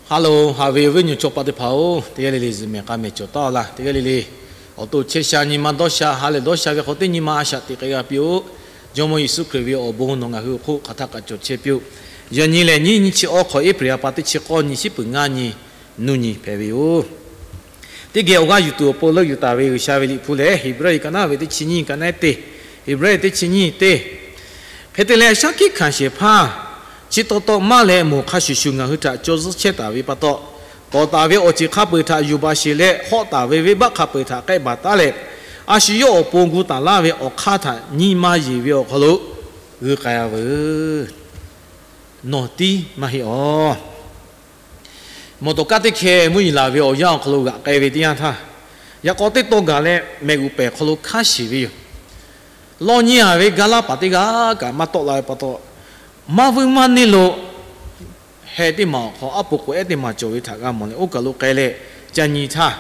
Hello, haꞈ ve awˬ viˉ awˬ nyi chaw paˆ teˇ hpaˍ-oˬ, teˇ g'aˇ le le zuhꞈ mehˍ k'a mehˍ cawˬ taˉ laˇ. Teˇ g'aˇ le le awˬ to chehˇ sha nyi ma dawˇ sha ha lehˬ dawˇ sha ve hk'aw teˇ nyi ma a shaꞈ teꞈ k'ai g'a piˇ-oˆ. Jawˇmawˇ Yeˍsuˆ Hkriꞈ ve awˬ bon nawˬ ngaˬ hui awˬ hk'oˆ hk'aˬ htaˇ kaꞈ cawˬ chehˇ piˇ-oˆ. Yaꞈ nyi lehˬ, nyiˇ nyiˇ chi awˇ hk'awꞈ, April ha pa teˇ chi k'awˇ nyi, shiˉ peuˬ ngaˇ nyi, nuˇ nyi hpehꞈ ve yoˬ. Teˇ geh awˬ g'aˇ yuˬ tuˬ awˬ pon leuˆ yuˬ taˍ ve G'uiˬsha ve liꞈ hpu lehˬ, Heˍbrehˇ ka naˉ ve teˇ chi nyiˇ ka naˉ teˇ, Heˍbrehˇ teˇ chi nyiˇ teˇ. Hk'e te leh, shaˉ hkiˆ hkanˍ shehˍ hpaˇ chi taw taw maˇ leh moˬ hk'a shuˍ shuˍ ngaˬ hui htaꞈ caw zuhˇ chehˇ taˍ ve pa taw, kawꞈ taˍ ve awˬ ceuˬ hk'a peu-eˬ htaꞈ yuˬ baˬ sheˍ leh, hawˆ taˍ ve venˇbaˆ hk'a peu-eˬ htaꞈ k'ehˆ baˬ taˉ leh, a shu yawˇ awˬ pon gu taˍ laˇ ve awˬ hk'aˇ htaꞈ nyi ma yeˬ ve awˬ hk'aw lo g'uiˇ k'ai-a veuˬ. Nawˬ tiˉ maˇ heˆ-oˬ. Mawˬ tawˍ kaˇ teˇ hkeh mvuhˇ yeˬ laˬ ve awˬ yanˇ awˬ hk'aw lo g'aꞈ k'ai ve teˇ yanˇ htaˇ, yaꞈ k'aw teˇ taw gaˬ leh mehꞈ g'uˬ pehˬ hk'aw lo hkanˉ shiˍ ve yoˬ. Lawˇ nyi-a ve gaˇ laˇ paˍ teˇ g'aˇ kaꞈ maˇ tawˆ la ve pa taw, maˇ vuiˇ maˇ neˇ lo heh teˇ maˬ awˬ hk'aw, aˉ po k'o ehˉ teˇ maˬ cawˬ ve htaꞈ g'a mawˬ leh, oˇ kaˬ lo k'ai leh ca nyi htaˇ,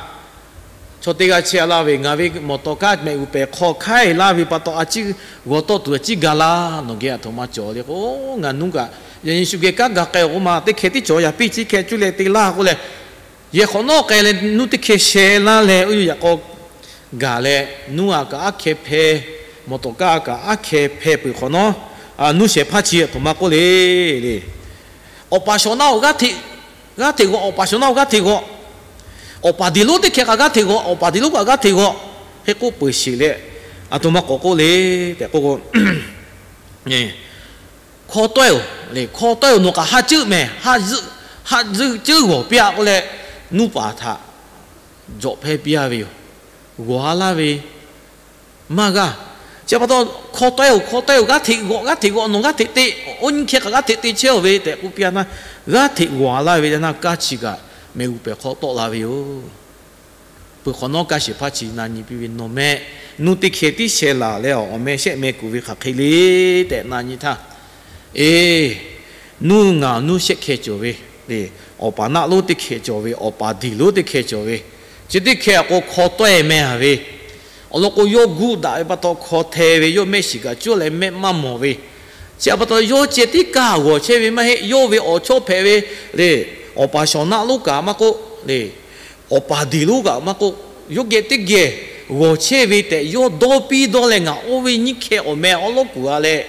chaw teˇ g'aˇ chehˇ-a laˇ ve, ngaˬ ve mawˬ tawˍ kaˇ mehꞈ g'uˬ pehˬ hk'aw hkanˉ-e laˇ ve pa taw, a ciˉ g'aw tawˆ tuˬ a ciˉ ga laˇ, nawˬ geh aˬ htoꞈ ma cawˬ le k'o, ngaˬ nuˇ kaꞈ yaꞈ nyi shu geh kanˉ ga k'ai-a k'oˆ ma, teˇ hkeh tiˉ cawˬ yaꞈ piˇ, chi hkeh cuˇ leh te laˇ k'oˆ leh, yehˬ hk'awꞈ nawˉ k'ai leh nuˇ teˇ hkeh sheh laˇ leh, oˇ yaꞈ k'aw gaˬ leh, nuˇ-a kaꞈ aˉ hkeh hpeh, mawˬ tawˍ kaˇ kaꞈ aˉ hkeh hpeh peuˬ hk'awꞈ nawˉ, nuˇ shehˍ hpaˇ chi aˬ htoꞈ ma k'oˆ le le, Awˬ paˍ shawˍ naˆ-oˬ, g'aˇ hteꞈ, g'aˇ hteꞈ g'aw, awˬ paˍ shawˍ naˆ-oˬ, g'aˇ hteꞈ g'aw. Awˬ paˍ diˬ lonˉ teˇ hkeh kaꞈ g'aˇ hteꞈ g'aw, awˬ paˍ diˬ lonˉ kaꞈ g'aˇ hteꞈ g'aw. Hk'e k'oˆ peuˬ sheˍ leh, aˬ htoꞈ ma k'awꞈ k'oˆ le tehꞈ k'oˆ k'o, hkaw tawehˇ-oˬ le, hkaw tawehˇ-oˬ, nawˬ kaꞈ ha ceuˆ mehˍ, ha zuhˆ ceuˉ g'awˬ piˇ-a k'oˆ leh, nuˇ paˍ htaꞈ jawꞈ hpehˇ piˇ-a ve yoˬ. G'awˬ-a laˇ ve maˇ g'aˇ. Chi pa taw, hkaw tawehˇ-oˬ, hkaw tawehˇ-oˬ, g'aˇ hteꞈ g'aw, g'aˇ hteꞈ g'aw, nawˬ g'aˇ hteꞈ te, oˇ nyiˇ hkeh kaꞈ g'aˇ hteꞈ te chehˇ-oˬ ve tehꞈ k'oˆ piˇ-a naˇ, g'aˇ hteꞈ g'awˬ-a laˇ ve naˇ, kaˇ chi kaꞈ mehꞈ g'uˬ pehˬ hk'aw tawˆ la ve yoˬ. Peuˬ hk'awꞈ nawˉ kaˇ shehˍ hpaˇ chi na nyi piˇ ve, nawˬ meh nuˇ teˇ hkeh tiˉ sheh laˬ leh, awˬ meh shehˆ meh kuˬ ve hk'aˬ hk'e le tehꞈ na nyi htaˇ, eˬ, nuˇ ngaˬ nuˇ shehˆ hkeh cawˬ ve, awˬ paˍ naˆ lonˉ teˇ hkeh cawˬ ve, awˬ paˍ diˬ lonˉ teˇ hkeh cawˬ ve, chi teˇ hkeh k'o hkaw tawehˇ meh-a ve, awˬ lawn k'o yawˇ guˆ daꞈ ve pa taw hkaw hteh ve, yawˇ mehˆ shiˍ kaꞈ cuˇ leh mehˆ maˇ mawˬ ve, chi pa taw yawˇ ceh tiˉ kaˇ g'awˬ chehˇ ve maˇ heˆ. Yawˇ ve awˬ chawˇ hpehꞈ ve le, awˬ paˍ shawˍ naˆ lonˉ kaꞈ maˇ k'oˆ le, awˬ paˍ diˬ lonˉ kaꞈ maˇ k'oˆ, yawˇ geh teˇ geh g'awˬ chehˇ ve tehꞈ yawˇ dawˇ piˇ dawˇ leh, ngaˬ oˇ ve nyiˇ hkeh awˬ meh awˉ lawˉ kuˬ-a leh,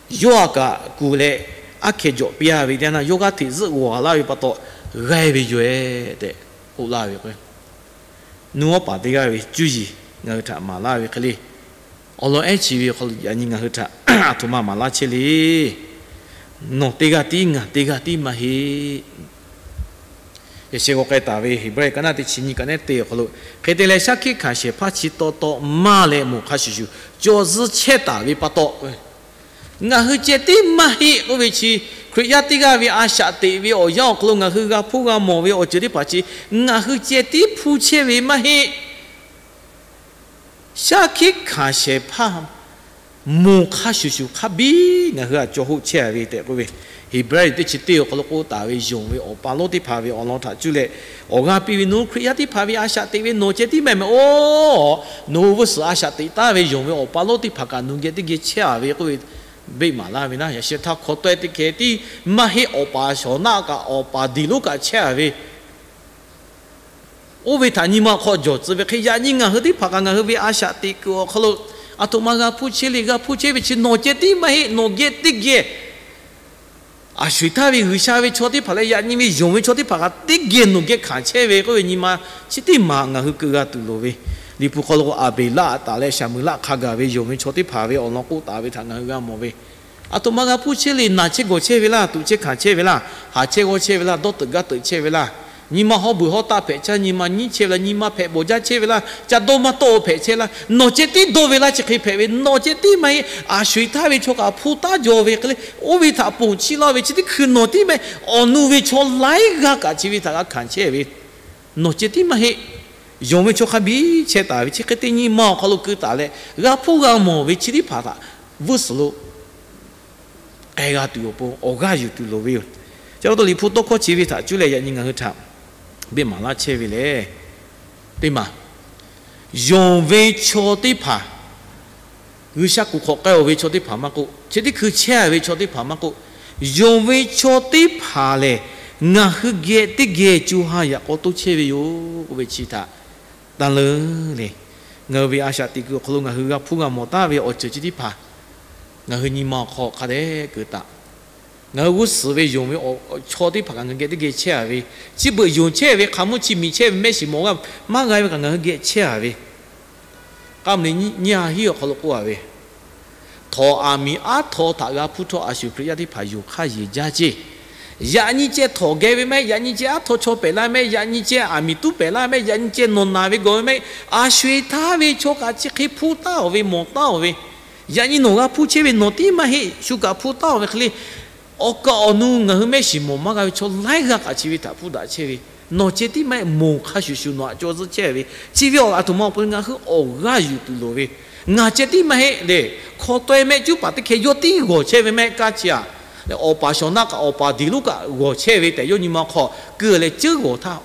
yawˇ-a kaꞈ kuˬ leh aˉ hkeh jawꞈ piˇ-a ve teˇ yanˇ, yawˇ g'aˇ hteꞈ zuhˆ g'awˬ-a laˇ ve pa taw g'aˇ ve yoˬ-e tehꞈ k'oˆ laˇ ve k'o, nuˇ awˉ paˍ teˇ g'aˇ ve cuˇ yiˍ ngaˬ hui htaꞈ maˍ laˇ ve hk'e le. Awˬ lawn ehˉ chi ve hk'aw lo yaꞈ nyi ngaˬ hui htaꞈ aˬ htoꞈ ma maˍ laˇ chehˇ le. Nawˬ teˇ g'aˇ tiˉ, ngaˬ teˇ g'aˇ tiˉ maˇ heˆ. Yaꞈ sheh g'aw k'ai taˍ ve Heˍbrehˇ ka naˉ teˇ chi nyiˇ ka naˉ te awˬ hk'aw lo, hk'e te leh shaˉ hkiˆ hkanˍ shehˍ hpaˇ chi taw taw maˇ leh moˬ hk'a shuˍ shuˍ caw zuhˇ chehˇ taˍ ve pa taw, ngaˬ hui ceh tiˉ maˇ heˆ k'oˆ ve chi, Hkriꞈ yaˇ teˇ g'aˇ ve a shaꞈ teꞈ ve awˬ yanˇ awˬ hk'aw lo ngaˬ hui g'a hpuˇ g'a mawˬ ve awˬ ceuˬ teˇ hpaˍ chi, ngaˬ hui ceh tiˉ hpuˇ chehˇ ve maˇ heˆ. Shaˉ hkiˆ hkanˍ shehˍ hpaˇ moˬ hk'a shuˍ shuˍ hk'a biˇ ngaˬ hui htaꞈ caw hoˆ chehˇ-a ve tehꞈ k'oˆ ve, Heˍbrehˇ teˇ chi teˇ awˬ hk'aw lo k'oˆ taˍ ve, yonˍ ve awˬ pa lonˉ teˇ hpaˍ ve awˬ lawn htaꞈ cuˇ leh, awˬ g'aˇ piˇ ve, nawˬ hui Hkriꞈ yaˇ teˇ hpaˍ ve a shaꞈ teꞈ ve nawˬ ceh tiˉ mehˍ mehˍ-oˬ. Nawˬ hui g'uˇ suhˍ a shaꞈ teꞈ taˍ ve yonˍ ve awˬ pa lonˉ teˇ hpaˍ kaꞈ nawˬ geh teˇ geh chehˇ-a ve k'oˆ ve, beˆ maˍ laˇ ve naˇ. Yaꞈ sheh htaˇ hkaw tawehˇ teˇ hkeh tiˉ maˇ heˆ, awˬ paˍ shawˍ naˆ kaꞈ awˬ paˍ diˬ lonˉ kaꞈ chehˇ-a ve, oˇ ve htaꞈ nyi ma hk'aw jawˬ tcuh ve hk'e, yaꞈ nyi ngaˬ hui teˇ hpaˍ kaꞈ ngaˬ hui ve a shaꞈ teꞈ kuiˬ awˬ hk'aw lo aˬ htoꞈ ma g'a hpuˇ chehˇ le. G'a hpuˇ chehˇ ve chi nawˬ ceh tiˉ maˇ heˆ, nawˬ geh teˇ geh, aˬ sho-eˬ htaˇ ve G'uiˬsha ve chaw teˇ hpaˍ leh yaꞈ nyi ve yonˍ ve chaw teˇ hpaˍ kaꞈ teˇ geh nawˬ geh hkanˍ chehˇ ve k'oˆ ve nyi ma chi teˇ maˬ ngaˬ hui keu g'a tuˬ loˍ ve. Liꞈ hpu hk'aw lo Aˍbeˍlaˆ taˍ leh Saˍmoˍeˍlaˆ hk'a gaˬ ve yonˍ ve chaw teˇ hpaˍ ve awˬ lawn k'oˆ taˍ ve htaꞈ ngaˬ hui g'a mawˬ ve. Aˬ htoꞈ ma g'a hpuˇ chehˇ le. Naˬ chehˇ gawˬ chehˇ ve laˇ, tuꞈ chehˇ hkanˍ chehˇ ve laˇ, haˍ chehˇ g'awˇ chehˇ ve laˇ, dawˇ teuꞈ gaˇ teuꞈ chehˇ ve laˇ, nyi ma hawˉ beuˬ hawˉ taˆ hpehꞈ caˇ, nyi ma nyiˉ chehˇ ve laˇ, nyi ma hpehꞈ bawˬ jaˇ chehˇ ve laˇ, ca dawˇ maˇ tawˆ-o hpehꞈ chehˇ laˇ, nawˬ ceh tiˉ dawˇ ve laˇ chi hk'e hpehꞈ ve, nawˬ ceh tiˉ maˇ heˆ. Aˬ sho-eˬ htaˇ ve chaw kaꞈ hpu taˉ jaw ve hk'e le, oˇ ve htaꞈ ponˬ chiˇ laˇ ve chi teˇ hkui nawˬ tiˉ mehˍ. Awˬ nu ve chaw laiˉ g'aˇ kaꞈ chi ve htaꞈ g'a hkanˍ chehˇ ve, nawˬ ceh tiˉ maˇ heˆ. Yonˍ ve chaw hk'a biˇ chehˇ taˍ ve chi hk'e te nyi ma awˬ hk'aw lo keu taˍ leh, g'a hpuˇ g'a mawˬ ve chi teˇ hpaˍ htaꞈ vuiˇ suhˍ lo k'ai g'a tuˬ awˬ pon awˬ g'aˇ yuˬ tuˬ loˍ ve yoˬ. Chi pa taw Liꞈ hpu tawˇ hkawˇ chi ve htaꞈ cuˇ leh yaꞈ nyi ngaˬ hui htaꞈ beˆ maˍ laˇ chehˇ ve lehˬ, teˇ maˬ yonˍ ve chaw teˇ hpaˍ, G'uiˬsha kuˬ hk'awꞈ k'ai-o ve chaw teˇ hpaˍ maˇ k'oˆ, chi teˇ hkui chehˇ ve chaw teˇ hpaˍ maˇ k'oˆ, yonˍ ve chaw teˇ hpaˍ lehˬ, ngaˬ hui geh teˇ geh co ha yaꞈ k'aw toˇ chehˇ ve yoˬ k'oˆ ve chi htaꞈ tanˇ leuˉ le. Ngaˬ hui ve a shaꞈ teꞈ kuiˬ awˬ hk'aw lo ngaˬ hui g'a hpuˇ g'a mawˬ taˍ ve awˬ ceuˬ chi teˇ hpaˍ ngaˬ hui nyi ma awˬ hk'aw hk'a dehꞈ keu taˍ. Ngaˬ hui g'uˇ suhˍ ve yonˍ ve chaw teˇ hpaˍ kaꞈ ngaˬ hui geh teˇ geh chehˇ a ve, chi beuꞈ yonˍ chehˇ ve hk'a mvuhˇ chi miˬ chehˇ ve mehˆ shiˍ mawˬ g'a maˇ g'a ve kaꞈ ngaˬ hui geh chehˇ a ve, k'a mvuhˇ nyi a hiˉ awˬ hk'aw lo k'oˆ a ve, htawnˍ aˬ miˍ aˉ htaw htaꞈ g'a hpuˇ htawˇ a shu Hkriꞈ yaˇ teˇ hpaˍ yonˍ hk'aˇ yeˬ jaˇ ceˇ. Yaꞈ nyi ceh htawnˍ geh ve mehˆ, yaꞈ nyi ceh aˉ htaw chaw pehˍ laˇ mehˆ, yaꞈ nyi ceh aˬ miˍ tuˉ pehˍ laˇ mehˆ, yaꞈ nyi ceh nawˬ naˬ ve gawˬ ve mehˆ, a shu-e htaˇ ve chaw kaꞈ chi hk'e hpuˇ taˉ-oˬ ve mawˬ taˉ-oˬ ve, yaꞈ nyi nawˬ g'a hpuˇ chehˇ ve nawˬ tiˉ maˇ heˆ, shu kaꞈ hpuˇ taˉ-oˬ ve hk'e le. Awˬ kaˍ awˬ nu ngaˬ hui mehˆ shiˍ mawˬ maˇ g'a ve chaw laiˉ g'aˇ kaꞈ chi ve htaꞈ hpuˇ daꞈ chehˇ ve, nawˬ ceh tiˉ maˇ heˆ, moˬ hk'a shuˍ shuˍ nawˬ htaꞈ caw zuhˆ chehˇ ve, chi ve awˬ aˬ htoꞈ ma awˬ pon ngaˬ hui awˬ g'aˇ yuˬ tuˬ loˍ ve, ngaˬ ceh tiˉ maˇ heˆ le. Hk'aw taweh mehˆ cuˉ paˍ teˇ hkeh yawˇ tiˉ g'awˬ chehˇ ve mehˆ kaˇ chi a, awˬ paˍ shawˍ naˆ kaꞈ awˬ paˍ diˬ lonˉ kaꞈ g'awˬ chehˇ ve tehꞈ yawˇ nyi ma hk'aw keu leh ceuˉ g'awˬ htaˇ,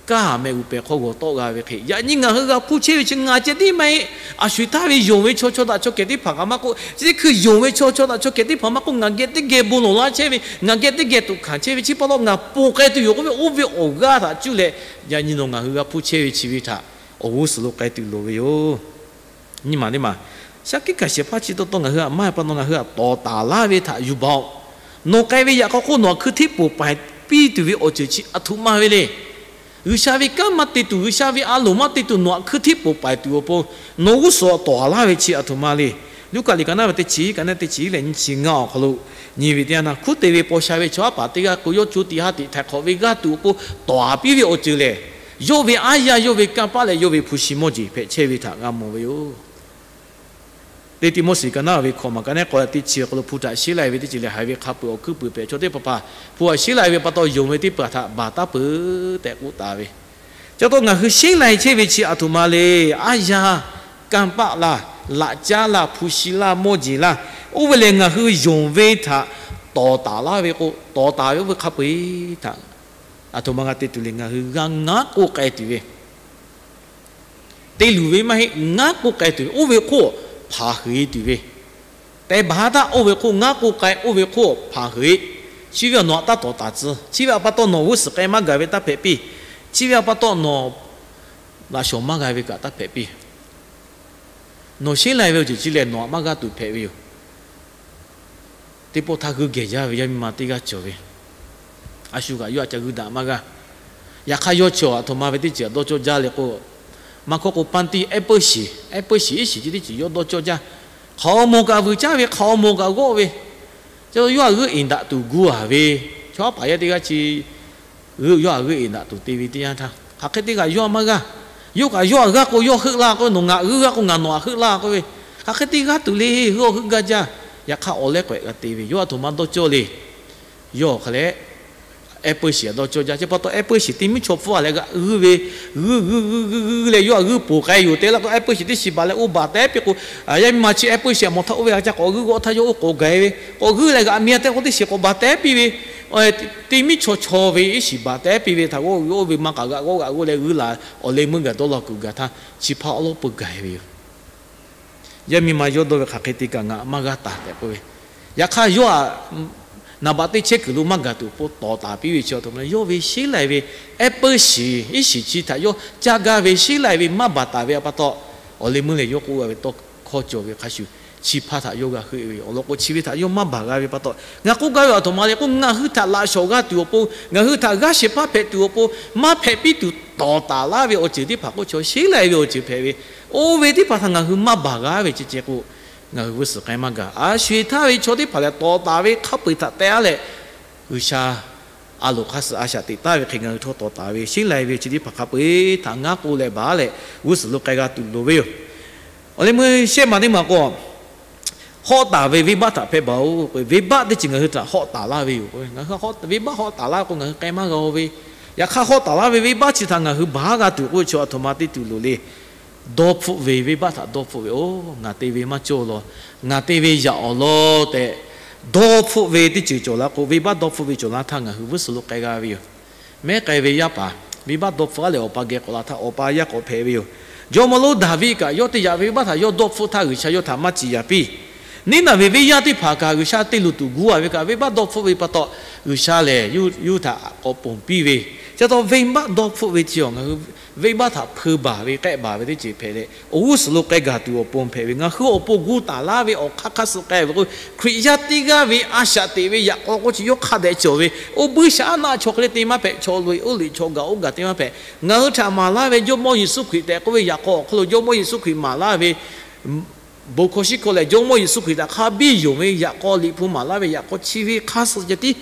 kaˇ mehꞈ g'uˬ pehˬ hk'aw g'awˬ tawˆ g'a ve hk'e, yaꞈ nyi ngaˬ hui g'a hpuˇ chehˇ ve chi ngaˬ ceh tiˉ maˇ heˆ. A shu-e htaˇ ve yonˍ ve chaw chaw daꞈ chaw kehˬ teˇ hpaˍ kaꞈ maˇ k'oˆ, chi teˇ hkui yonˍ ve chaw chaw daꞈ chaw kehˬ teˇ hpaˍ maˇ k'oˆ, ngaˬ geh teˇ geh bon lawˬ laˇ chehˇ ve, ngaˬ geh teˇ geh tuꞈ hkanˍ chehˇ ve chi pa taw ngaˬ ponˬ k'ai tuˬ yoˬ k'oˆ ve, oˇ ve awˬ g'aˇ htaꞈ cuˇ leh, yaꞈ nyi nawˬ ngaˬ hui g'a hpuˇ chehˇ ve chi ve htaꞈ awˬ g'uˇ suhˍ lo k'ai tuˬ loˍ ve yoˬ. Nyi maˬ teˇ maˬ, shaˉ hkiˆ hkanˍ shehˍ hpaˇ chi taw taw ngaˬ hui htaꞈ maˇ heˆ pa taw ngaˬ hui htaꞈ tawˍ taˍ laˇ ve htaꞈ yuˬ baˬ-oˬ. Nawˬ k'ai ve yaꞈ k'aw hk'oˆ nawˬ htaꞈ hkui htiˆ poˬ paiˍ piˇ tuˬ ve awˬ ceuˬ chi aˬ htoꞈ ma ve le. G'uiˬsha ve kanˉ maˇ te tuˬ, G'uiˬsha ve a loˍ maˇ te tuˬ nawˬ htaꞈ hkui htiˆ poˬ paiˍ tuˬ awˬ pon, nawˬ g'uˇ suhˍ tawˍ laˇ ve chi aˬ htoꞈ ma le. Luˉkaꞈ liꞈ ka naˉ ve teˇ chi, ka naˉ teˇ chi leh nyiˇ chi ngaˇ awˬ hk'aw lo nyi ve teˇ yanˇ, htaˇ hkuˉ te ve paw sha ve chaw aˉ paˍ teˇ g'aˇ k'o, yawˇ co tiꞈ ha tiꞈ htaiˍ hk'awꞈ ve g'aˇ tuˬ awˬ pon tawˍ-a piˇ ve awˬ ceuˬ lehˬ, yawˇ ve aˉ yaˇ, yawˇ ve kanˇ paˆ leh yawˇ ve hpu shi mawˇ jeˬ hpehꞈ chehˇ ve htaꞈ g'a mawˬ ve yoˬ. Teˇ Tiˆmoˉseˍ ka naˉ ve hkawꞈ maˬ ka naˉ k'awꞈ teˇ chi awˬ hk'aw lo hpu htaꞈ sheˉ lai ve teˇ ceuˬ lehˬ, haiˬ ve hk'a peu-eˬ awˬ hkuiˉ puiˍ pehꞈ chaw teˇ hpaˍ hpaˍ hpu htaꞈ sheˉ lai ve pa taw, yonˍ ve teˇ hpaˍ htaꞈ baˬ taˉ peuˬ tehꞈ k'oˆ taˍ ve. Chi pa taw ngaˬ hui sheˉ lai chehˇ ve chi aˬ htoꞈ ma le. Aˉ yaˇ, kanˇ paˆ laˇ, laꞈ caˉ laˇ, hpu shi laˇ, mawˇ jeˬ laˇ, oˇ ve lehˬ ngaˬ hui yonˍ ve htaꞈ tawˍ taˍ laˇ ve k'o, tawˍ taˍ ve oˇ ve hk'a peu-eˬ htaꞈ aˬ htoꞈ ma g'a te tuˬ le. Ngaˬ hui g'a ngaˉ k'oˆ k'ai tuˬ ve, te luˬ ve maˇ heˆ, ngaˉ k'oˆ k'ai tuˬ ve, oˇ ve hk'oˆ hpanˍ heˍ tuˬ ve, teh baˬ htaˇ oˇ ve hk'oˆ ngaˉ k'oˆ k'ai, oˇ ve hk'oˆ hpanˍ heˍ. Chi ve awˬ nawˬ htaꞈ taˇ tawˍ taˍ tcuh. Chi ve awˬ pa taw nawˬ g'uˇ suhˍ k'ai maˇ gaˬ ve taˇ hpehꞈ piˇ. Chi ve awˬ pa taw nawˬ laꞈ shawˍ maˇ g'a ve kaꞈ taˇ hpehꞈ piˇ. Nawˬ sheˉ lai ve awˬ ceuˬ chi lehˬ nawˬ htaꞈ maˇ g'aˇ tuˬ hpehꞈ ve yoˬ. Teˇ pawˆ htaˇ g'uiˇ gehˬ jaˇ ve yaˇ miˇ ma teˇ g'aˇ cawˬ ve, a shu kaꞈ yawˇ htaꞈ ca g'uiˇ daꞈ maˇ g'a. Yaꞈ hk'aˇ yawˇ chi aˬ htoꞈ ma ve teˇ ceuˬ htaꞈ dawˇ cawˇ jaˇ le k'o, maˇ hkawˇ k'o, panˇ tiˇ ehˉ peuˇ shiˍ, ehˉ peuˇ shiˍ iˉ shiˍ chi teˇ ceuˬ yawˇ dawˇ cawˇ jaˇ. Hk'aˬ awˬ moˍ kaꞈ vuiˬ caˇ ve, hk'aˬ awˬ moˍ kaꞈ g'awˆ ve, chi yawˇ a g'uiˇ eˍ daꞈ tuˬ gu a ve, chaw aˉ paˍ yaˇ teˇ g'aˇ chi g'uiˇ yawˇ a g'uiˇ eˍ daꞈ tuˬ te ve teˇ yanˇ htaˇ, hk'aˬ hk'e te kaꞈ yawˇ a maˇ g'aˇ. Yawˇ kaꞈ yawˇ a g'aˇ k'o yawˇ heuˆ laˇ k'oˆ ve, nawˬ ngaˬ g'uiˇ g'aˇ k'o ngaˬ nawˬ htaꞈ heuˆ laˇ k'oˆ ve, hk'aˬ hk'e te g'aˇ tuˬ le. Heuˆ-aw heuˆ gaˇ jaˇ. Yaꞈ hk'aˇ awˬ leh k'awehꞈ g'a te ve, yawˇ a htoꞈ ma dawˇ cawˇ le. Yawˇ hk'a leh ehˉ peuˇ shiˍ a dawˇ cawˇ jaˇ. Chi pa taw ehˉ peuˇ shiˍ teˇ miˉ chaw hpfuhˇ a leh g'aꞈ g'uiˇ ve, g'uiˇ g'uiˇ g'uiˇ g'uiˇ g'uiˇ leh yawˇ a g'uiˇ poˬ k'ai yoˬ tehꞈ laˇ k'o, ehˉ peuˇ shiˍ teˇ shiˍ baˬ leh oˇ baˬ tehˉ piˇ k'o, yaˇ miˇ ma chi ehˉ peuˇ shiˍ a mawˬ htaˇ oˇ ve a ca k'awꞈ g'uiˇ g'awˆ htaˇ yawˇ oˇ k'awꞈ gaˬ e ve, k'awꞈ g'uiˇ leh g'aꞈ mi a tehꞈ k'o teˇ shiˍ k'awꞈ baˬ tehˉ piˇ ve, teˇ miˉ chaw chaw ve iˉ shiˍ baˬ tehˉ piˇ ve htaꞈ g'awˇ oˇ ve maˇ k'aꞈ g'aꞈ g'awˇ g'aꞈ g'uiˇ leh g'uiˇ laˬ awˬ leh meuˇ gaˬ dawˇ law kuiˬ gaˬ htaˇ, chi hpaˇ awˉ lawˉ peu gaˬ e ve yoˬ. Yaˇ miˇ ma yawˇ dawˇ ve hk'aˬ hk'e te kaꞈ ngaˬ maˇ g'aˇ taˍ tehꞈ k'oˆ ve. Yaꞈ hk'aˇ yawˇ a naˍ baꞈ teˇ chehˇ kuiˬ lo maˇ gaˬ tuˬ awˬ pon tawˍ taˍ piˇ ve chi aˬ htoꞈ ma le. Yawˇ ve sheˉ lai ve ehˉ peuˇ shiˍ iˉ shiˍ chi htaꞈ yawˇ caˇ gaˇ ve sheˉ lai ve maˇ baˬ taˍ ve a pa taw, awˬ leh meuˇ leh yawˇ k'oˆ g'a ve tawˇ hkawˇ cawˬ ve hk'a shuˍ, chi hpaˇ htaꞈ yawˇ g'a heuˆ ve awˬ lawn k'o, chi ve htaꞈ yawˇ maˇ baˬ g'a ve pa taw, ngaˬ k'oˆ gaˇ ve aˬ htoꞈ ma le k'o, ngaˬ hui htaꞈ laꞈ shawˍ g'a tuˬ awˬ pon, ngaˬ hui htaꞈ g'aˇ shehˍ hpaˇ hpehꞈ tuˬ awˬ pon, maˇ hpehꞈ piˇ tuˬ tawˍ taˍ laˇ ve awˬ ceuˬ teˇ hpaˍ k'oˆ chaw sheˉ lai ve awˬ ceuˬ hpehꞈ ve, oˇ ve teˇ hpaˍ htaꞈ ngaˬ hui maˇ baˬ g'a ve ceh ceh k'o, ngaˬ hui g'uˇ suhˍ k'ai maˇ gaˬ. A shu-e htaˇ ve chaw teˇ hpaˍ lehˬ tawˍ taˍ ve hk'a peu-eˬ htaꞈ teh-a leh, G'uiˬsha a loˍ hk'a suh a shaꞈ teꞈ taˍ ve hk'e ngaˬ hui htawˇ tawˍ taˍ ve sheˉ lai ve chi teˇ hpaˍ hk'a peu-eˬ htaꞈ ngaˉ k'oˆ leh baˬ leh g'uˇ suhˍ lo k'ai g'a tuˬ loˍ ve yoˬ. Awˬ leh meuˇ shehˆ ma teˇ ma k'o, hawˆ taˍ ve venˇbaˆ htaꞈ hpehˇ baˬ-oˬ k'o, venˇbaˆ teˇ ceuˬ ngaˬ hui htaꞈ hawˆ taˍ laˇ ve yoˬ. Ngaˬ hui venˇbaˆ hawˆ taˍ laˇ k'o, ngaˬ hui k'ai maˇ g'a-o ve. Yaꞈ hk'aˇ, hawˆ taˍ laˇ ve venˇbaˆ chi htaꞈ ngaˬ hui baˬ g'a tuˬ k'oˆ ve chi aˬ htoꞈ ma te tuˬ loˍ le. Dawˇ hpfuhˆ ve venˇbaˆ htaꞈ dawˇ hpfuhˆ ve, Oˬ, ngaˬ te ve maˇ cawˇ law, ngaˬ te ve yaꞈ awˬ law tehꞈ, dawˇ hpfuhˆ ve teˇ ceuˬ cawˬ la k'o, venˇbaˆ dawˇ hpfuhˆ ve cawˬ la htaˇ ngaˬ hui g'uˇ suhˍ lo k'ai g'a ve yoˬ. Mehˉ k'ai ve yaˇ paˍ venˇbaˆ dawˇ hpfuhˆ-a leh awˬ pa geh k'awꞈ la htaˇ, awˬ pa yaˇ k'awꞈ hpehꞈ ve yoˬ. Jawˇmawˇ lonˉ Daˍviˆ kaꞈ yawˇ teˇ yaꞈ ve venˇbaˆ htaꞈ yawˇ dawˇ hpfuhˆ htaˇ, G'uiˬsha yawˇ htaꞈ maˇ ciˍ yaˍ piˇ. Neˇ naˬ ve venˇ yaˇ teˇ hpaˍ kaꞈ G'uiˬsha te luˬ tuˬ gu a ve kaꞈ, venˇbaˆ dawˇ hpfuhˆ ve pa taw, G'uiˬsha lehˬ yawˇ hui htaꞈ k'awꞈ ponˬ piˇ ve. Chi pa taw venˇbaˆ dawˇ hpfuhˆ ve chi awˬ ngaˬ hui venˇbaˆ htaꞈ hpeu baˬ ve k'ehˆ baˬ ve teˇ ceuˬ hpehꞈ leh, awˬ g'uˇ suhˍ lo k'ai gaˬ tuˬ awˬ pon hpehꞈ ve. Ngaˬ hui awˬ pon gu taˍ laˇ ve awˬ hk'aˇ hk'aˇ suh k'ai ve k'o, Hkriꞈ yaˇ teˇ g'aˇ ve a shaꞈ teꞈ ve yaꞈ k'aw k'oˆ chi yawˇ hk'a dehꞈ cawˬ ve, oˇ buiˇshaˆaˉnaˆ chaw hk'e le te maˇ hpehꞈ, chaw loꞈ-e oˇ liꞈ chaw gaˬ oˇ gaˬ te maˇ hpehꞈ. Ngaˬ hui htaꞈ maˍ laˇ ve Jawˇmawˇ Yeˍsuˆ Hkriꞈ tehꞈ k'oˆ ve yaꞈ k'aw awˬ hk'aw lo Jawˇmawˇ Yeˍsuˆ Hkriꞈ maˍ laˇ ve bon hkawˇ shiˉ hkawˇ lehˬ, Jawˇmawˇ Yeˍsuˆ Hkriꞈ htaꞈ hk'a biˇ yonˍ ve yaꞈ k'aw, Liꞈ hpu maˍ laˇ ve yaꞈ k'aw chi ve hk'aˇ suh ceh tiˉ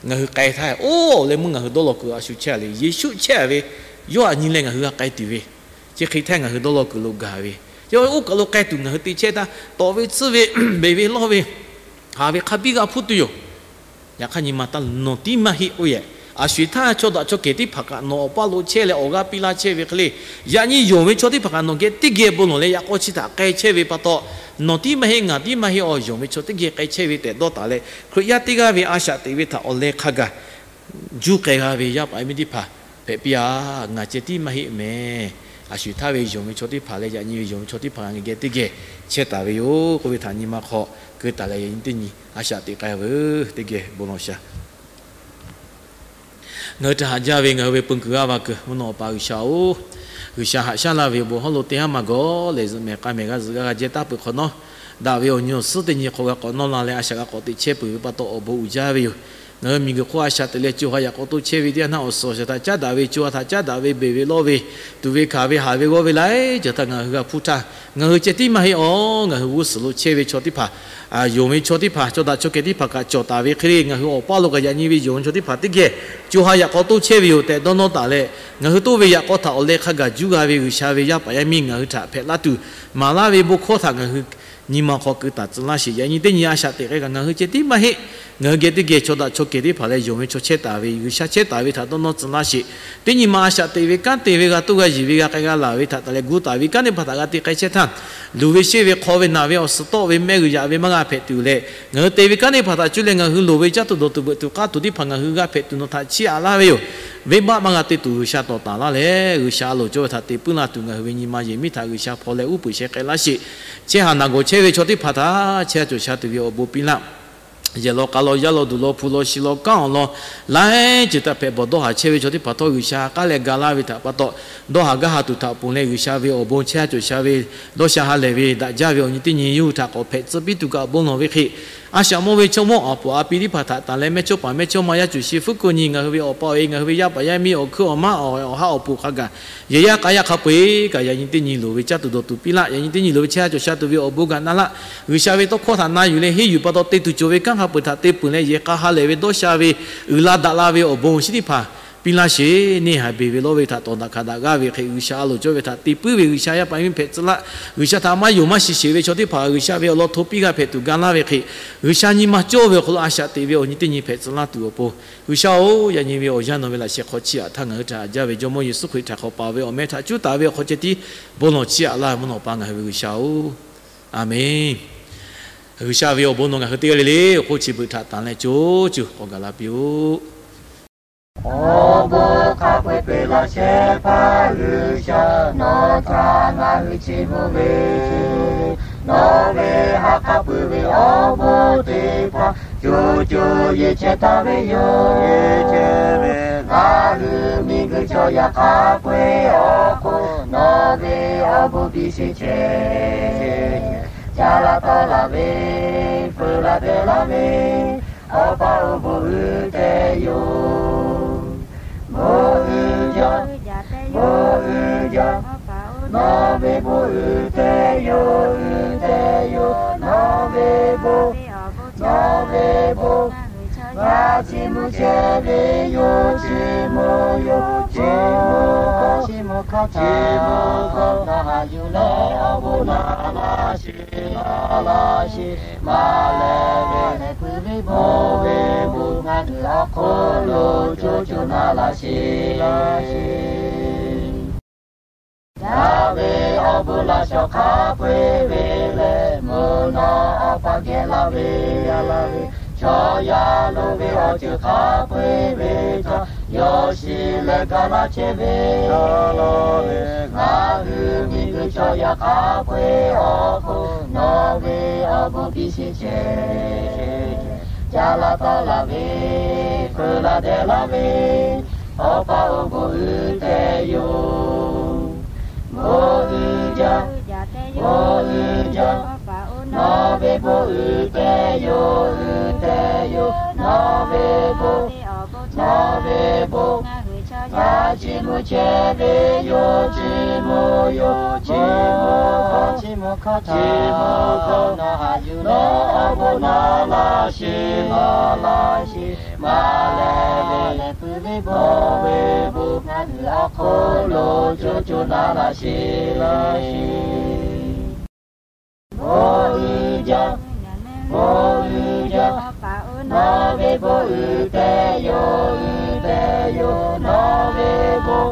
ngaˬ hui k'ai htaˇ, oˇ leh meuˇ ngaˬ hui dawˇ law kuiˬ a shu chehˇ a le, Yeˍsuˆ chehˇ a ve yawˇ aꞈ nyi leh ngaˬ hui g'a k'ai tuˬ ve, chi hk'e htaˇ ngaˬ hui dawˇ law kuiˬ lo gaˬ ve, yawˇ oˇ kaˬ lo k'ai tuˬ ngaˬ hui te chehˇ htaˇ, tawˍ ve tsuhˇ ve, beˬ ve lawˇ ve, haˍ ve hk'a biˇ g'a hpuˇ tuˬ yoˬ. Yaꞈ hk'aˇ nyi ma taˇ nawˬ tiˉ maˇ heˆ k'oˆ yehˬ. A sho-eˬ htaˇ chaw daꞈ chaw kehˬ teˇ hpaˍ kaꞈ nawˬ awˬ paˇ lo chehˇ leh awˬ g'aˇ piˇ laˇ chehˇ ve hk'e le, yaꞈ nyi yonˍ ve chaw teˇ hpaˍ kaꞈ nawˬ geh teˇ geh bon lawˬ leh yaꞈ k'aw chi htaꞈ k'ai chehˇ ve pa taw, nawˬ tiˉ maˇ heˆ ngaˬ tiˉ maˇ heˆ, awˬ yonˍ ve chaw teˇ geh k'ai chehˇ ve tehꞈ dawˇ taˍ leh, Hkriꞈ yaˇ teˇ g'aˇ ve a shaꞈ teꞈ ve htaꞈ awˬ leh hk'a gaˬ juˇ k'ai g'a ve yaˇ paˍ yaˇ miˇ teˇ hpaˍ hpehꞈ piˇ-a. Ngaˬ ceh tiˉ maˇ heˆ mehˍ. A sho-eˬ htaˇ ve yonˍ ve chaw teˇ hpaˍ leh yaꞈ nyi ve yonˍ ve chaw teˇ hpaˍ ngaˬ geh teˇ geh chehˇ taˍ ve yoˬ k'oˆ ve htaꞈ nyi ma hk'aw keu taˍ leh, yaꞈ nyi teˇ nyi a shaꞈ teꞈ k'ai veuˬ. Teˇ geh bon lawˬ shaˍ. Ngaˬ hui htaꞈ haꞈ jaˇ ve ngaˬ hui ve peu kuiˬ g'aˇ va kuiˬ mvuhˇ naw awˬ pa G'uiˬsha-oˬ, G'uiˬsha haꞈ shaˉ laˇ ve awˬ bon hawˉ lo teˇ haˉ maˇ gawˬ lehˬ, zuhꞈ mehˍ k'a mehˍ g'a zuhꞈ g'a g'a jehˇ taˇ peuˬ hk'awꞈ nawˉ, daꞈ ve awˬ nyi awˬ suhˉ teˇ nyi hk'aw g'a k'awꞈ nawˇ la leh a shaꞈ g'a k'awꞈ teꞈ chehˇ peuˬ ve pa taw awˬ bon uiˍ jaˇ ve yoˬ. Ngaˬ hui miˬguiˬ hk'oˆ a shaꞈ teꞈ leh co ha yaꞈ k'aw toˇ chehˇ ve teˇ yanˇ htaˇ awˬ suhˍ awˬ shaˍ htaꞈ caˉ daꞈ ve, co ha htaꞈ caˉ daꞈ ve, beˬ ve lawˇ ve, tuꞈ ve hkanˍ ve, haˍ ve g'awˇ ve laiˉ ceuˬ htaꞈ ngaˬ hui g'a hpuˇ htaˇ, ngaˬ hui ceh tiˉ maˇ heˆ-aˬ. Ngaˬ hui g'uˇ suhˍ lo chehˇ ve chaw teˇ hpaˍ, yonˍ ve chaw teˇ hpaˍ, chaw daꞈ chaw kehˬ teˇ hpaˍ kaꞈ cawˬ taˍ ve hk'e le, ngaˬ hui awˬ paˇ lo kaꞈ yaꞈ nyi ve yonˍ ve chaw teˇ hpaˍ teˇ geh co ha yaꞈ k'aw toˇ chehˇ ve yoˬ tehꞈ dawˇ nawˇ taˍ leh, ngaˬ hui toˇ ve yaꞈ k'aw htaꞈ awˬ leh hk'a gaˬ juˇ g'a ve G'uiˬsha ve yaˇ paˍ yaˇ miˇ ngaˬ hui htaꞈ hpehꞈ laˇ tuˬ maˍ laˇ ve bon hkawˇ htaꞈ ngaˬ hui nyi ma hk'aw keu taˍ tcuh laˇ sheˍ. Yaꞈ nyi teˇ nyi a shaꞈ teꞈ k'ai kaꞈ ngaˬ hui ceh tiˉ maˇ heˆ. Ngaˬ hui geh teˇ geh chaw daꞈ chaw kehˬ teˇ hpaˍ leh yonˍ ve chaw chehˇ taˍ ve, G'uiˬsha chehˇ taˍ ve htaꞈ dawˇ nawˇ tcuh laˇ sheˍ. Teˇ nyi ma a shaꞈ teꞈ ve kanˉ te ve g'a toˇ g'a yiˬ ve g'a k'ai g'a laˬ ve htaꞈ taˍ leh gu taˍ ve kanˉ teˇ hpaˍ htaꞈ g'a te k'ai chehˇ htaˇ, luˬ ve sheˆ ve hk'aw ve naˬ ve awˬ suhˍ tawˆ ve mehˆ g'uiˬ yaꞈ ve maˇ g'a hpehꞈ tuˬ leh, ngaˬ hui te ve kanˉ teˇ hpaˍ htaꞈ cuˇ leh ngaˬ hui loˍ ve caˇ tuˬ dawˬ tuˬ veuꞈ tuˬ k'aˇ tuˬ teˇ hpaˍ ngaˬ hui g'a hpehꞈ tuˬ nawˬ htaꞈ chiˇ aꞈ laˇ ve yoˬ. Venˇbaˆ maˇ g'a te tuˬ G'uiˬsha tawˍ taˍ laˇ leh, G'uiˬsha a loˍ cawˇ ve htaꞈ te puiˉ laˇ tuˬ ngaˬ hui ve nyi ma yehˬ miˉ htaꞈ G'uiˬsha hpaw leh uˉ peunˍ sheh k'ai laˇ sheˍ. Chehˇ haˍ naˬ gawˬ chehˇ ve chaw teˇ hpaˍ htaꞈ chehˇ sha cawˬ sha tuˬ ve awˬ bon piˇ laˇ. Yehˬ law k'a law yaˇ law duˬ law hpu law shi law kanˉ awˬ lawn laiˉ ceuˬ htaꞈ hpehꞈ bawˬ dawˇ haˍ chehˇ ve chaw teˇ hpaˍ htawˇ G'uiˬsha k'aˉ leh ga laˇ ve htaꞈ pa taw, dawˇ haˍ gaˇ haˍ tuˬ htaꞈ ponˬ leh G'uiˬsha ve awˬ bon chehˇ sha cawˬ sha ve dawˇ sha ha lehˬ ve daꞈ jaˇ ve awˬ nyi teˇ nyi yawˇ hui htaꞈ k'awꞈ hpehꞈ tcuh piˇ tuˬ kaꞈ bon lawˬ ve hk'e, a shaꞈ mawˇ ve chaw mawˇ awˬ puˍ a pi teˇ hpaˍ htaꞈ tanˬ leh mehˇchawˇ paˍ mehˇchawˇma yaˇ cuˬ shi fuˉ kuiˬ nyi ngaˬ hui ve awˬ pa awˬ e ngaˬ hui ve yaˇ paˍ yaˇ miˇ awˬ hkuiˉ awˬ maˉ awˬ e awˬ haˉ awˬ poˬ hk'a gaˬ yehˬ yaˇ k'a yaˇ hk'a peu-eˬ kaꞈ yaꞈ nyi teˇ nyi loˍ ve caˇ tuˬ dawˬ tuˬ piˇ laˇ. Yaꞈ nyi teˇ nyi loˍ ve chehˇ sha cawˬ sha tuˬ ve awˬ bon gaꞈ na laˇ. G'uiˬsha ve tawˇ hkawˇ htaꞈ na yuˬ leh henˇ yuˬ pa taw te tuˬ cawˬ ve kanˉ hk'a peu-eˬ htaꞈ te peuˬ leh yehˬ k'a ha lehˬ ve dawˇ sha ve uiˍ la daꞈ la ve awˬ bon chi teˇ hpaˍ piˇ laˇ sheˍ. Neˇ haiˬ beˬ ve lawˇ ve htaꞈ tawˍ daꞈ hkanˍ daꞈ g'aˇ ve hk'e G'uiˬsha a loˍ cawˇ ve htaꞈ te puiˉ ve G'uiˬsha yaˇ paˍ yaˇ miˇ hpehꞈ tcuh laˇ. G'uiˬsha htaꞈ maˇ yonˍ maˇ shiˍ sheˍ ve chaw teˇ hpaˍ G'uiˬsha ve awˬ lawn hto piˇ g'a hpehꞈ tuˬ ga laˇ ve hk'e, G'uiˬsha nyi ma cawˇ ve awˬ hk'aw lo a shaꞈ teꞈ ve awˬ nyi teˇ nyi hpehꞈ tcuh laˇ tuˬ awˬ pon, G'uiˬsha-oˬ, yaꞈ nyi ve awˬ yanˇ nawˬ ve laꞈ sheh hk'aw chiˇ aꞈ htaˇ ngaˬ hui htaꞈ haꞈ jaˇ ve Jawˇmawˇ Yeˍsuˆ Hkriꞈ htaꞈ hk'awꞈ paˍ ve awˬ meh htaꞈ cuˉ taˍ ve awˬ hk'aw ceh tiˉ bon lawˬ chiˇ aꞈ laˇ mvuhˇ naw awˬ pa ngaˬ hui ve G'uiˬsha-oˬ. Aˬmenˍ. G'uiˬsha ve awˬ bon nawˬ ngaˬ hui teˇ g'aˇ le le awˬ hk'oˆ chi beuꞈ htaꞈ tanˬ leh co cuˬ k'awꞈ gaˬ la piˇ-oˆ. Awˬ bon hk'a peu-eˬ peuˬ laˇ shehˍ hpaˇ G'uiˬsha, nawˬ htaꞈ ngaˬ hui chiˇ mvuh ve, nawˬ ve ha k'aˉ pui ve awˬ bon teˇ hpaˍ co co yeˬ chehˇ taˍ ve yoˬ. Ngaˬ hui miˬguiˬ chaw yaˇ hk'a peu-eˬ awˬ hk'oˆ nawˬ ve awˬ bon biˇ sheˍ chehˇ. Caˇ laˇ tawˆ laˇ ve, feu laˇ dehꞈ laˇ ve, Awˬ pa-oˬ, bon uiˍ tehꞈ yoˬ. Bon uiˍ jaˇ, bon uiˍ jaˇ, nawˬ ve bon uiˍ tehꞈ yoˬ, uiˍ tehꞈ yoˬ, nawˬ ve bon, nawˬ ve bon. Ngaˬ chiˇ mvuh chehˇ ve yoˬ, chiˇ mvuh yoˬ, chiˇ mvuh hkawˇ, chiˇ mvuh hkawˇ, chiˇ mvuh hkawˇ, ngaˬ haꞈ yuˬ leh awˬ bon naꞈ laˇ sheˍ, naꞈ laˇ sheˍ. Maˍ lehˬ ve, maˍ lehˬ peuˬ ve bon, bon ve bon ngaˬ hui awˬ hk'oˆ lo co co naꞈ laˇ sheˍ. Daꞈ ve awˬ bon laꞈ shawˍ hk'a peu-eˬ ve lehˬ, mvuhˇ naw Awˬ pa geh laˇ ve, laˇ ve, chaw yaˇ lo ve awˬ ceuˬ hk'a peu-eˬ ve htaꞈ Yawˇ shiˍ leh gaˬ laˇ chehˇ ve, ngaˬ hui miˬguiˬ chaw yaꞈ k'aˉ peu-eˬ awˬ hk'oˆ nawˬ ve awˬ bon piˇ sheˍ chehˇ. Caˇ laˇ tawˆ laˇ ve, peuˬ laˇ dehˬ laˇ ve, Awˬ pa awˬ bon uiˍ tehꞈ yoˬ. Bon uiˍ jaˇ, bon uiˍ jaˇ, nawˬ ve bon uiˍ tehꞈ yoˬ, uiˍ tehꞈ yoˬ. Nawˬ ve bon, nawˬ ve bon, ngaˬ chi mvuh chehˇ ve yoˬ, chi mvuh yoˬ, chi mvuh hkawˇ, chi mvuh hkawˇ, chi mvuh hkawˇ. Nawˬ haꞈ yuˬ leh awˬ bon na laˇ sheˍ, na laˇ sheˍ. Maˇ lehˬ ve lehˬ, pui ve bon, ve bon, ngaˬ hui awˬ hk'oˆ lo co co na laˇ sheˍ, laˇ sheˍ. Bon uiˍ jaˇ, bon uiˍ jaˇ, nawˬ ve bon uiˍ tehꞈ yoˬ, uiˍ tehꞈ yoˬ. Nawˬ ve bon,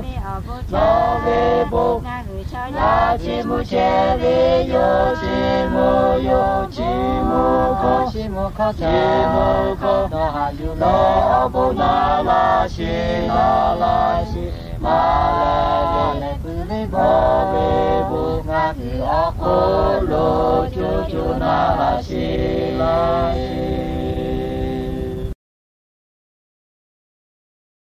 nawˬ ve bon, ngaˬ chi mvuh chehˇ ve yoˬ, chi mvuh yoˬ, chi mvuh hkawˇ, chi mvuh hkawˇ, chi mvuh hkawˇ. Nawˬ haꞈ yuˬ leh awˬ bon na laˇ sheˍ, na laˇ sheˍ. Maˇ lehˬ ve lehˬ, pui ve bon, ve bon, ngaˬ hui awˬ hk'oˆ lo co co na laˇ sheˍ, laˇ sheˍ.